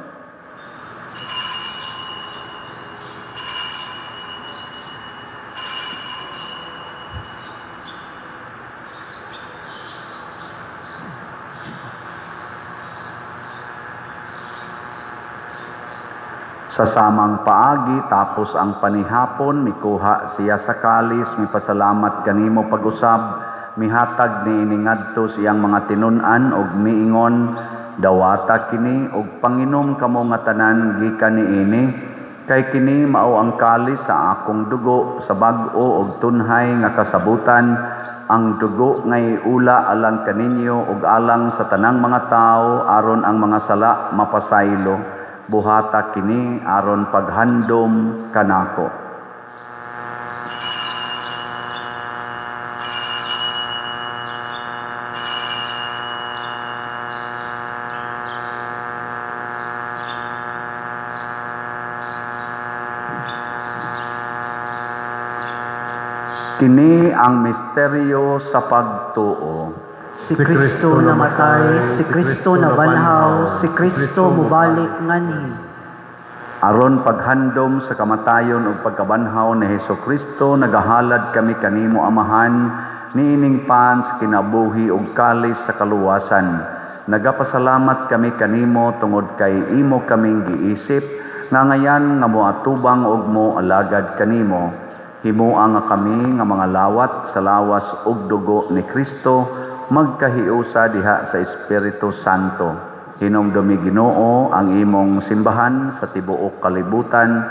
S2: Sa samang paagi, tapos ang panihapon, mikuha siya sa kalis, mipasalamat kanimo pag-usab, mihatag niini ngadto sa iyang mga tinun-an ug miingon: "Dawata kini ug panginom kamo nga tanan gikan niini, kay kini mao ang kalis sa akong dugo sa bag-o ug tunhay nga kasabutan, ang dugo nga iula alang kaninyo ug alang sa tanang mga tawo aron ang mga sala mapasaylo. Buhata kini aron paghandom kanako." Kini ang misteryo sa pagtuo.
S4: Si Kristo namatay, si Kristo nabanhaw, si Kristo mubalik nganhi.
S2: Aron paghandom sa kamatayon ug pagkabanhaw ni Hesukristo, nagahalad kami kanimo Amahan niining pan sa kinabuhi ug kalis sa kaluwasan. Nagapasalamat kami kanimo tungod kay imo kaming giisip nga ngayan nga moatubang ug moalagad kanimo. Himoa nga kami nga mga lawat sa lawas ug dugo ni Kristo magkahiusa diha sa Espiritu Santo. Hinumdumi Ginoo ang imong simbahan sa tibuok kalibutan.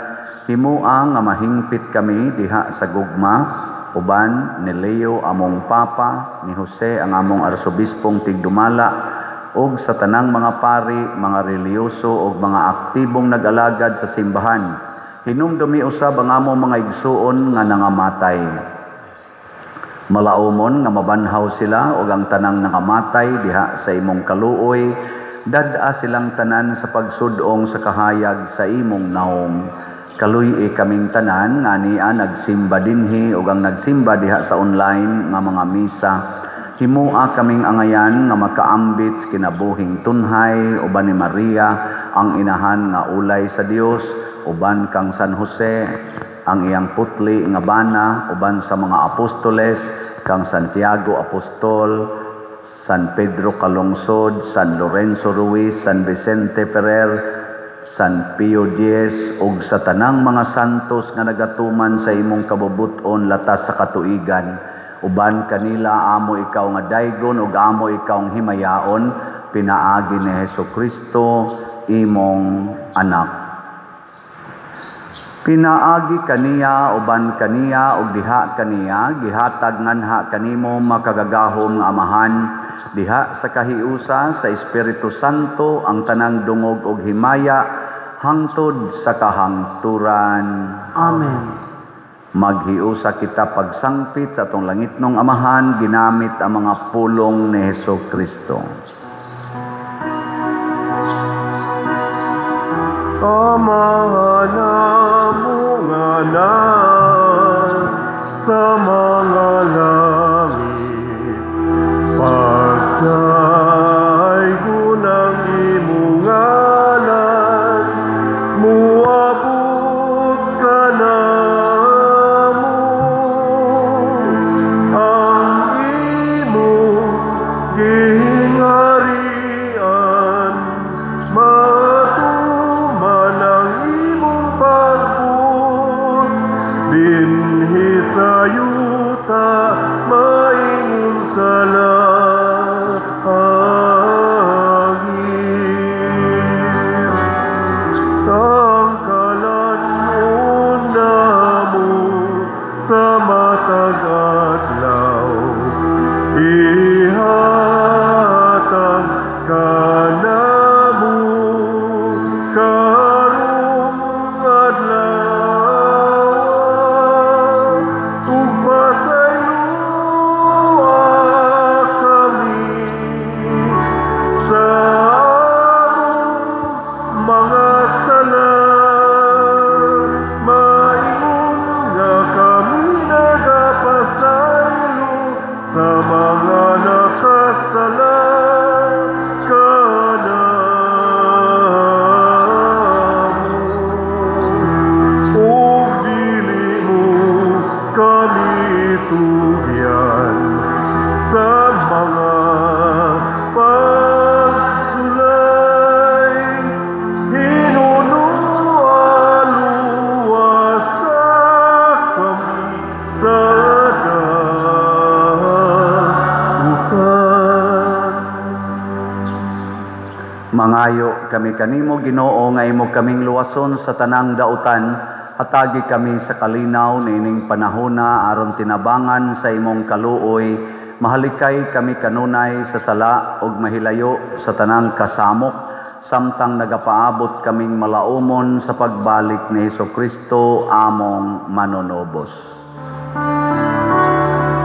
S2: Himoa nga mahingpit kami diha sa gugma uban ni Leo among Papa, ni Jose ang among arsobispong tigdumala, ug sa tanang mga pari, mga relihiyoso ug mga aktibong nag-alagad sa simbahan. Hinumdumi usab ang among mga igsuon nga nangamatay. Malaumon nga mabanhaw sila ug ang tanang nangamatay diha sa imong kaluoy, dad-a silang tanan sa pagsud-ong sa kahayag sa imong nawong. Kaluy-i kaming tanan nga ania nagsimba dinhi ug ang nagsimba diha sa online nga mga misa. Himoa kaming angayan nga makaambit sa kinabuhing tunhay uban ni Maria, ang inahan nga ulay sa Dios, uban kang San Jose, ang iyang putli nga bana, uban sa mga apostoles, kang Santiago Apostol, San Pedro Calungsod, San Lorenzo Ruiz, San Vicente Ferrer, San Pio X, ug sa tanang mga santos nga nagatuman sa imong kabubut-on latas sa katuigan. Uban kanila amo ikaw nga daygon ug amo ikaw ang himayaon, pinaagi ni Hesus Kristo, imong anak. Pinaagi kaniya, uban kaniya, ug diha kaniya, gihatag nganha kanimo, makagagahom nga Amahan, diha sa kahiusa sa Espiritu Santo, ang tanang dungog ug himaya hangtod sa kahangturan.
S4: Amen.
S2: Maghiusa kita pagsangpit sa atong langitnong Amahan ginamit ang mga pulong ni Hesus Kristo.
S1: Amahan namo nga naa sa mga langit, pagdaygon ang imong ngalan, muabot kanamo ang imong gingharian, matuman ang imong pagbuot dinhi sa yuta maingon sa langit. Ang kalan-on namo sa matag adlaw, ihatag kanamo karong adlaw, ug pasayloa kami sa among mga sala, maingon nga kami nagapasaylo sa mga nakasala kanamo, ug dili mo kami tugyan sa mga pagsulay, hinunoa luwasa kami sa dautan.
S2: Mangayo kami kanimo, Ginoo, nga imo kaming luwason sa tanang dautan. Hatagi kami sa kalinaw niining panahona aron tinabangan sa imong kaluoy, mahalikay kami kanunay sa sala ug mahilayo sa tanang kasamok, samtang nagapaabot kaming malaumon sa pagbalik ni Hesus Kristo, among manunubos.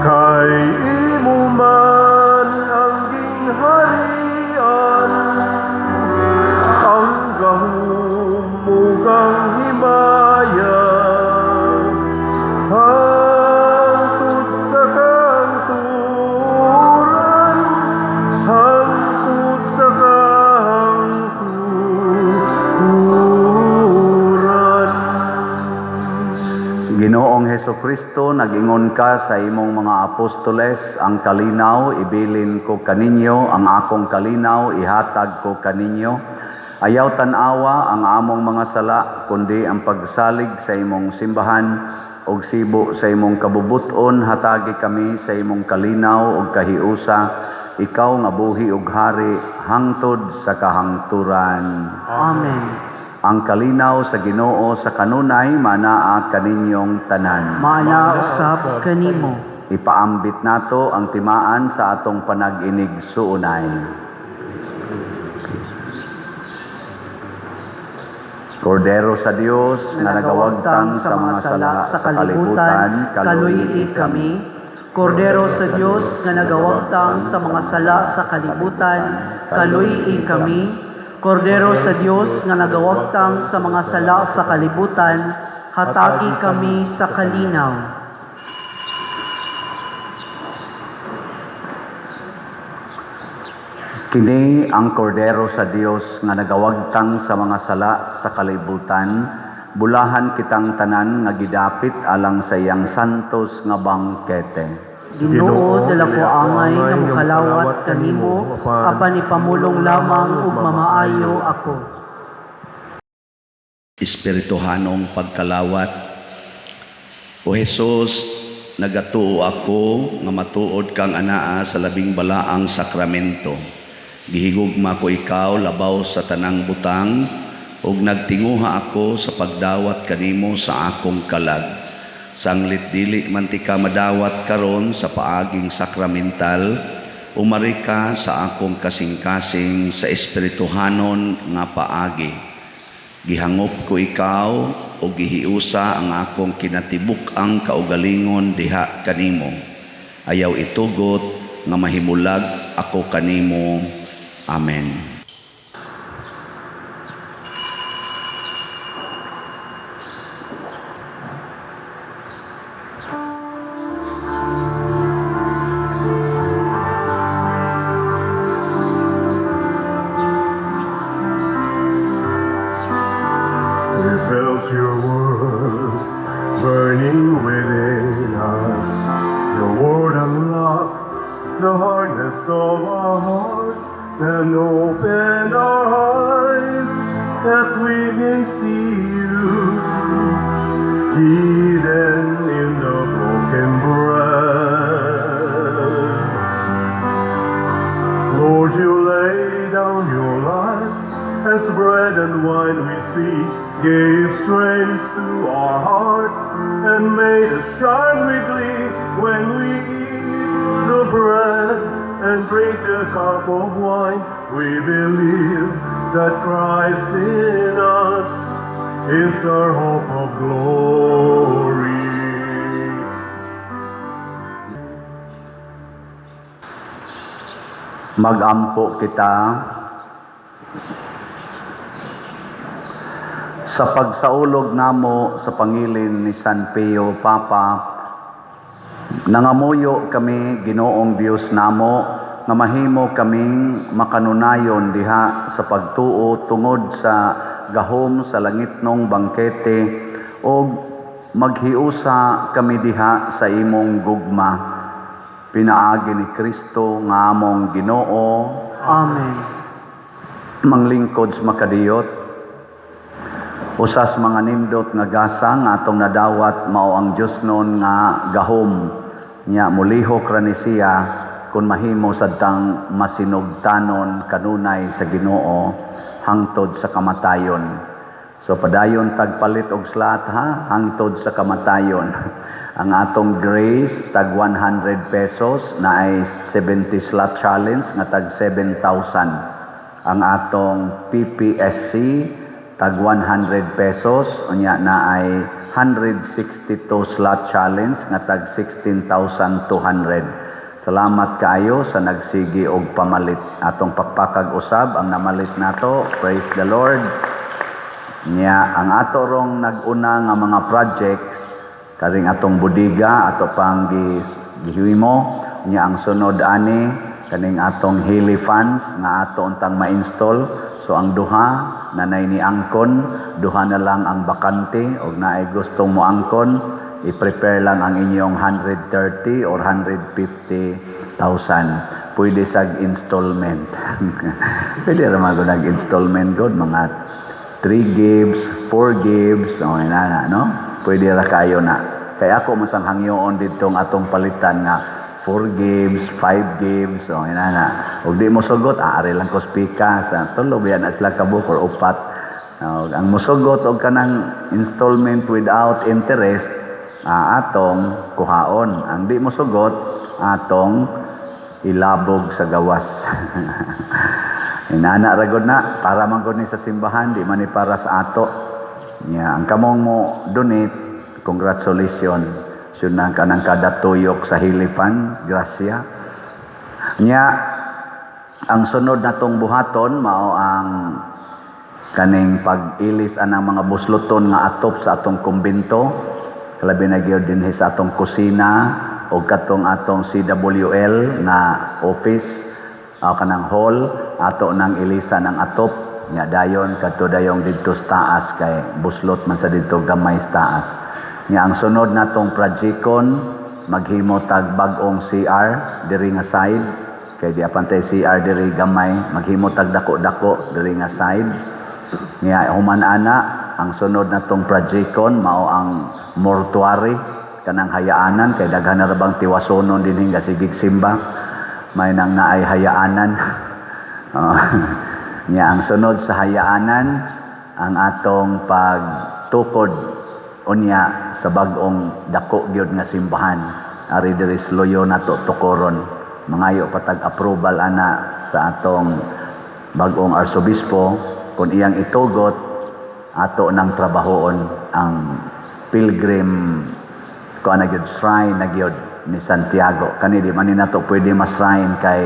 S1: Kay imo man ang gingharian, ang gahom ug ang himaya, hangtod sa kahangturan, hangtod sa kahangturan.
S2: Ginoong Heso Kristo, nag-ingon ka sa imong mga apostoles, "Ang kalinaw ibilin ko kaninyo, ang akong kalinaw ihatag ko kaninyo." Ayaw tan-awa ang among mga sala, kundi ang pagsalig sa imong simbahan, ug sibo sa imong kabubuton, hatagi kami sa imong kalinaw ug kahiusa, ikaw nga buhi ug hari hangtod sa kahangturan.
S4: Amen.
S2: Ang kalinaw sa Ginoo sa kanunay manaa kaninyong tanan.
S4: Maana usab kanimo.
S2: Ipaambit nato ang timaan sa atong panag-inig-suunay. Kordero sa Dios nga nagawagtang sa mga sala sa kalibutan,
S4: kaluy-i kami. Kordero sa Dios nga nagawagtang sa mga sala sa kalibutan, kaluy-i kami. Kordero sa Dios nga nagawagtang sa mga sala sa kalibutan, hatagi kami sa kalinaw.
S2: Kini ang kordero sa Dios nga nagawagtang sa mga sala sa kalibutan, bulahan kitang tanan nga gidapit alang sa iyang santos nga bangkete.
S4: Ginoo, dala ko angay nga mokalawat kanimo, apan ipamulong lamang ug mamaayo ako.
S2: Espirituhanong pagkalawat. O Hesus, nagatuo ako nga matuod kang anaa sa labing balaang sakramento. Gihigugma ko ikaw labaw sa tanang butang ug nagtinguha ako sa pagdawat kanimo sa akong kalag. Sanglit dili man ti ka madawat karon sa paaging sakramental, umari ka sa akong kasing-kasing sa espirituhanon nga paagi. Gihangop ko ikaw o gihiusa ang akong kinatibuk-ang kaugalingon diha kanimo. Ayaw itugot nga mahimulag ako kanimo. Amen.
S1: We felt your word burning within us. Your word unlocked the hardness of our hearts and opened our eyes that we may see you hidden in the broken bread. Lord, you lay down your life as bread and wine we see, gave strength to our hearts and made us shine with glee when we eat the bread and drink the cup of wine. We believe that Christ in us is our hope of glory.
S2: Magampo kita sa pagsaulog namo sa pangilin ni San Pio Papa. Nangamuyo kami, Ginoong Dios namo, nga mahimo kaming makanunayon diha sa pagtuo tungod sa gahom sa langitnong bangkete og maghiusa kami diha sa imong gugma pinaagi ni Kristo nga among Ginoo.
S4: Amen.
S2: Manglingkod sa makadiyot, usas mga nindot nga gasa nga atong nadawat mao ang Dios nun nga gahom nya mulihok ra ni siya kung mahimo sadtang masinugtanon kanunay sa Ginoo hangtod sa kamatayon. So padayon tagpalit og slot ha, hangtod sa kamatayon. Ang atong grace tag 100 pesos na ay 70 slot challenge nga tag 7,000. Ang atong PPSC tag 100 pesos unya na ay 162 slot challenge nga tag 16,200. Salamat kaayo sa nagsigi og pamalit. Atong pakpakag usab ang namalit nato. Praise the Lord. Nya ang ato rong nag-una nga mga projects karing atong budiga ato pang gihimo, nya ang sunod ani kaning atong Healy funds nga ato untang ma-install. So ang duha nanay ni angkon, duha na lang ang bakante og naay gustong mo angkon, i-prepare lang ang inyong 130 or 150,000. Pwede sag installment. Pwede ra man gud nag-installment god, mga 3 gives, 4 gives, o na na, no? Pwede ra kayo na. Kaya ako masang hangyoon dito ang atong palitan nga 4 gives, 5 gives, o na na. Ug di mo sugot, aari lang ko spika sa tulo biya na sila kabuk or upat. Og ang musugot og kanang installment without interest, atong kuhaon. Ang di mo sugot, atong ilabog sa gawas. Inana ra gud na, para man gud ni sa simbahan, di man ni para sa ato. Nya ang kamong mo donate, congratulations. Sud na kanang kada tuyok sa Hilipan, grasya. Nya ang sunod natong buhaton mao ang kaning pag-ilis anang mga busloton nga atop sa atong kumbento, labi na gyud dinhi sa atong kusina o katong atong CWL nga office o kanang hall, ato nang ilisan ang atop. Nya dayon kadto dayong didto sa taas kay buslot man sa didto gamay sa taas. Nya ang sunod natong projecton, maghimo tag bag-ong CR diri nga side kay di apan tay CR diri gamay, maghimo tag dako-dako diri nga side. Nya human ana, ang sunod natong projecton mao ang mortuary, kanang hayaanan, kay daghan na ra bang tiwasonon dinhi nga sigig simba, may nang naay hayaanan. Oh. Nya ang sunod sa hayaanan, ang atong pagtukod unya sa bag-ong dako gyud nga simbahan ari diri sa Luyo nato tukoron. Mangayo pa tag approval ana sa atong bag-ong arsobispo. Kung iyang itugot, ato nang trabahoon ang pilgrim kuan na gyud, shrine na gyud ni Santiago. Kani di man ni nato pwede ma-shrine kay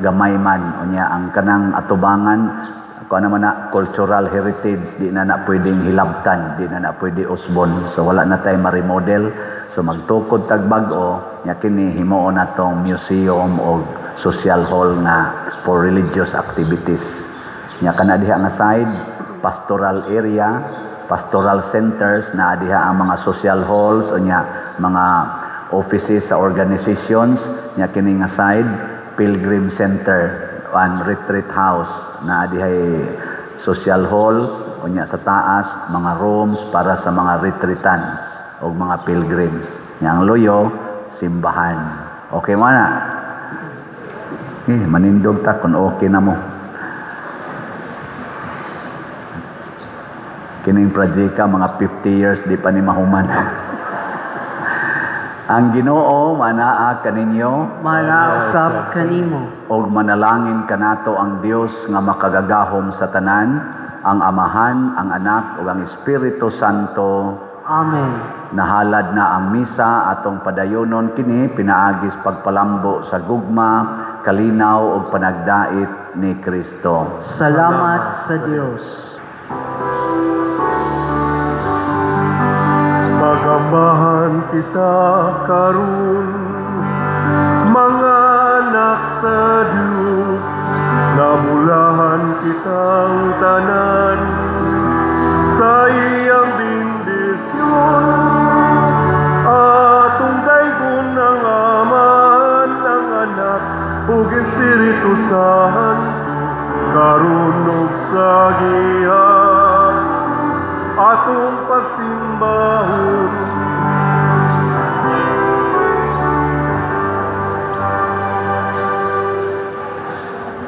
S2: gamay man. Unya ang kanang atubangan kuan naman na cultural heritage, di na na pwedeng hilabtan, di na na pwede usbon, so wala na tay ma-remodel. So magtukod tag bag-o. Nya kini himuon natong museum o social hall nga for religious activities. Nya kana diha nga side, pastoral area, pastoral centers na diha ang mga social halls, unya mga offices sa organizations. Nya kini nga side, pilgrim center and retreat house na dihay social hall, unya sa taas mga rooms para sa mga retreatants o mga pilgrims. Nya ang Luyo, simbahan. Okay man na? Eh, manindog ta kung okay na mo. Kining project mga 50 years di pa ni mahuman. Ang Ginoo manaa kaninyo.
S4: Manausap kanimo.
S2: Og manalangin kanato ang Dios nga makagagahom sa tanan, ang Amahan, ang Anak ug ang Espiritu Santo.
S4: Amen.
S2: Nahalad na ang misa, atong padayonon kini pinaagis pagpalambo sa gugma, kalinaw ug panagdait ni Kristo.
S4: Salamat sa Dios.
S1: Magambahan kita karon, mga anak sa Diyos, nabulahan kitang tanan sa iyang bendisyon. Atong daygon ang Amahan, ang Anak, ug Espiritu Santo, karon ug sa gihapon atong pagsimbahon.